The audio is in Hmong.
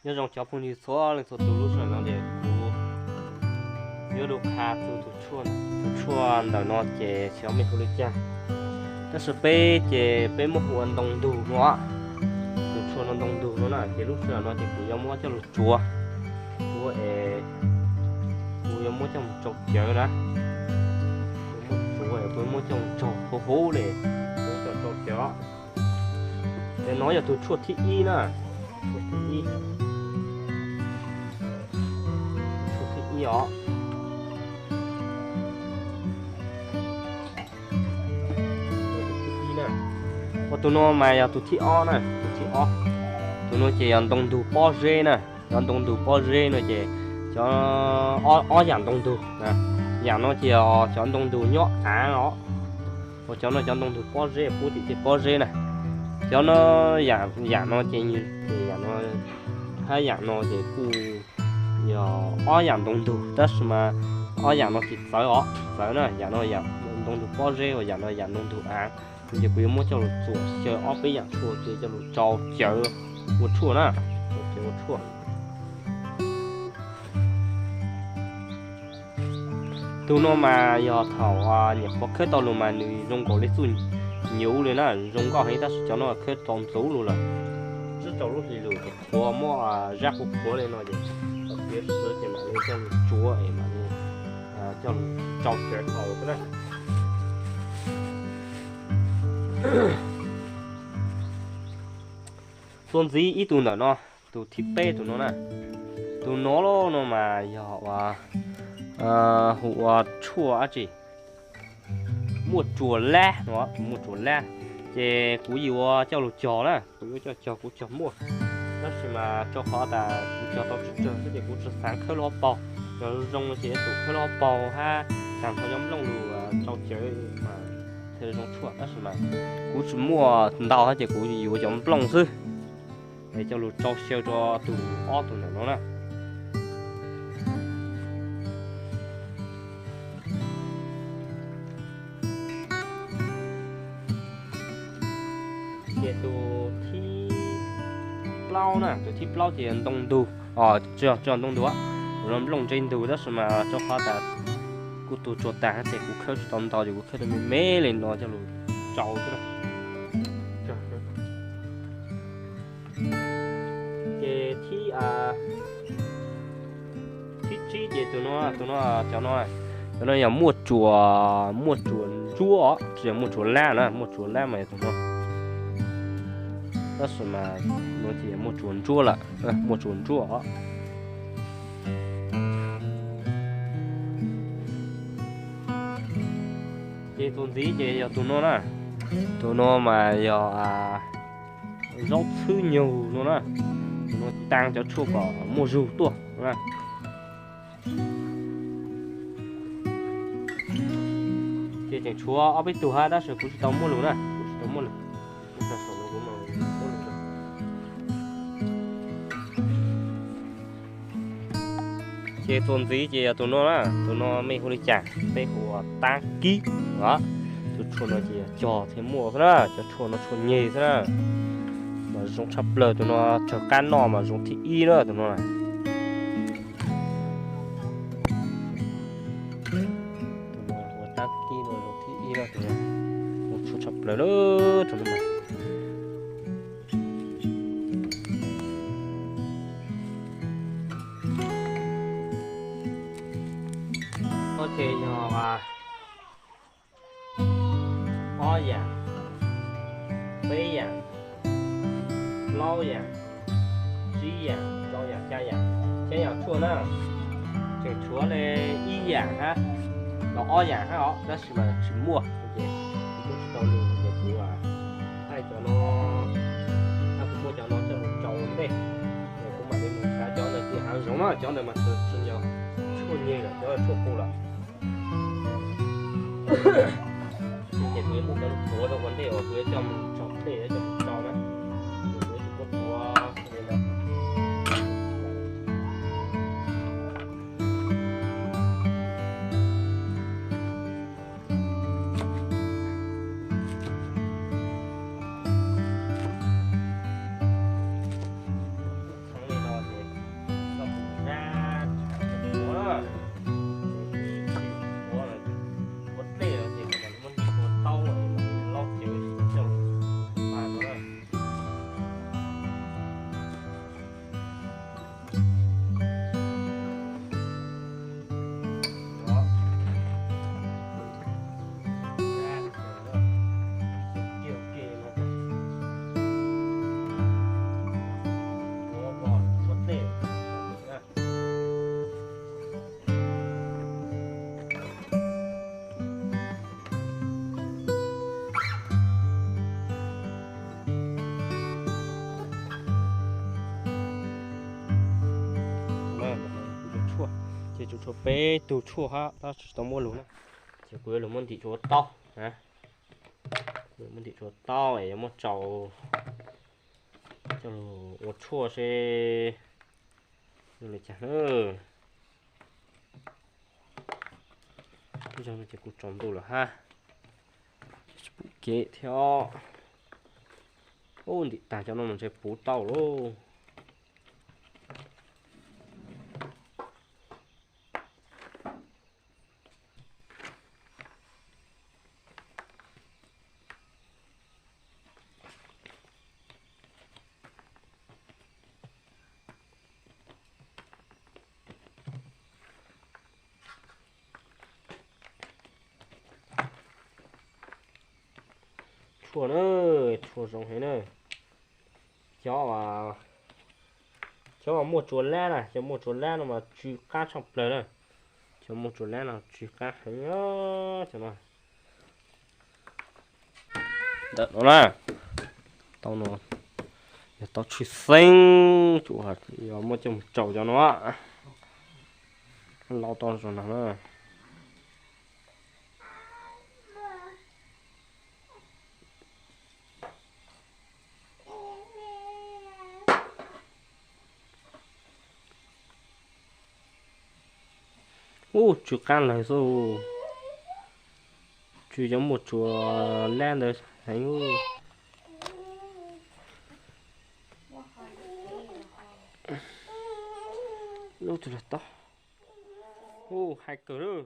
Nyob zoo cov phooj ywg txhua leej txhua tus, lub sij hawm no ces kuv yuav lug qha txug tus tshuaj, tus tshuaj ntawm no ces xyov mej hu li cas, tab sis peb ces peb muab hu ua ntoo ntug no. Tus tshuaj no ntoo ntug no na, ces lub sij hawm no ces kuv yuav muab coj lug tsuav, tsuav es kuv yuav muab coj mus tsau cawv na. Kuv muab tsuav es kuv muab coj mus tsaug huv huv li, kuv coj tsau cawv. Ces no yog tus tshuaj thib ib na, tshuaj thib ib, tshuaj thib ib os. Ua tus no mas yog tus thib ob na, tus thib ob. Tus no ces yog ntoo ntug pob zeb na, cov ntoo ntug pob zeb no ces cov, ob yam ntoo ntug. Yam no ces yog cov ntoo ntug nyob av os, uas cov no cov ntoo ntug pob zeb pub tim tej pob zeb na. Cov no, yam no ces, yam no hab yam no ces kuj yog ob yam ntoo ntug, tab sis mas ob yam no ces txawv os, txawv na. Yam no yam ntoo ntug pob zeb, uas yam no yam ntoo ntug av. Ces kuv yuav muab coj lug txuam xyaw ob peb yam tshuaj ces coj lug tsau cawv ua tshuaj na, tsau cawv ua tshuaj. Tus no mas yog thaum nyuam qhuav khawb tau lug mas nws zoo nkaus li txuj nyuv li na, zoo nkauj heev, tab sis cov no khawb tau ntxuv lug lawm, tsis tau lub hli lug ces qhuav muab zab qhuav qhuav li no ces tau piav swv ces mam li coj lug tsuav es mam li coj lug tsau cawv haus xwb na. Txuas ntxiv ib tug ntawm no, tus thib peb tus no na. Tus no no mas yog ua, hu ua tshuaj dab tsi, muaj tsuas lab no, tus muaj tsuas lab. Ces kuv yuav coj lug cog na, kuv yuav coj cog kuv cog muaj, tab sis mas rau qhov tas kuv cog tau tsis tsawg xwb ces kuv tsis xaav khawb lub ob paug. Cog zoo no ces yuav tsum khawb lub ob paug hab taag nrho cov nplooj lug tsau cawv mas thiaj zoo tshuaj, tab sis mas kuv tsis muaj ntau hab ces kuv yuav cov nplooj xwb. Es coj lug tsau xyaw rua tus ob tug ntawm no na. Ces tus thib plaub na, tus thib plaub ces ntoo ntug, tsis yog ntoo ntug, tus no nplooj ntsej ntug, tab sis mas rau qhov tas kuv tug tsuas taag hab ces kuv khawb tsis tau ntau ces kuv khawb tau me me li no coj lug tsau xwb. Ces thib, thib tsib ces tus no, tus no, cov no, cov no yog muaj tsuas, muaj tsuas ntsuab os, tsis yog muaj tsuas lab na, muaj tsuas lab mas yog tus no. Tab sis mas no ces yog muaj tsuas ntsuab lawm, muaj tsuas ntsuab os. Ces txuas ntxiv ces yog tus no na, tus no mas yog zaub txhwb nyug no na, tus no taag cov tshuaj kom muaj zug tuaj na. Ces tseem tshuav ob peb tug hab tab sis kuv tsis tau muaj lug na, kuv tsis tau muaj lug. Ces txuas ntxiv ces yog tus no na, tus no mej hu li cas, peb hu ua taab kib. Tus tshuaj no ces yog cog thiaj muaj xwb na, cov tshuaj no tshuaj nyeg xwb na. Mas zoo tshaj plawg, tus no tsawg qab noj mas zoo thib ib na tus no. Tus no ua taab kib no zoo thib ib na, zoo tshuaj tshaj plawg na tus no. Ces yog ob yaam, peb yaam, plaub yaam, tsib yaam, rau yaam, xya yaam, xya yaam tshuaj na. Tseem tshuav li ib yaam hab los ob yaam hab os, tab sis mas tsis muaj ces kuv tsis tau lug ces kuv thaij cov no, kuv muab cov no coj lug tsau ua ntej, kuv mam li mus xav cov ntawd tim haav zoov na, cov ntawd mas tsis yog tshuaj nyeg lawm, cov tshuaj qus lawm. Ces kuv yuav muab cov no tuav rau ua ntej uas kuv yuav coj mus tso plej, yuav coj mus tsau na. Kuv yuav tsum muab tuav li no. Txheeb li no ces Ces tshuav peb tug tshuaj hab tab sis tsis tau muab lug na. Ces kuv yuav lug muab ntim tsua taub na. Muab ntim tsua taub es yuav muab tsaus coj lug ua tshuaj seb zoo li cas na. Ib zaug no ces kuv tsaus ntuj lawm hab. Tsis pum kev thiab. Ub, ntim tag cov no mas ntshe puv tau lauj. Tshuaj na, tshuaj zoo heev na. Cov, cov uas muaj tsua lab na, cov muaj tsua lab no mas tsw qab tshaj plaws na. Cov muaj tsua lab no tsw qab heev cov no. Ntawm no na, tau no yog tau tshwj xeeb, tsuas yog muab coj mus tsaus cov no. Lau tau zoo no na. Ub, tsw qab lawm xwb. Tsw cov muaj tsua lab ntawd heev. Lub twg los tau. Ub, hais kawg lawm.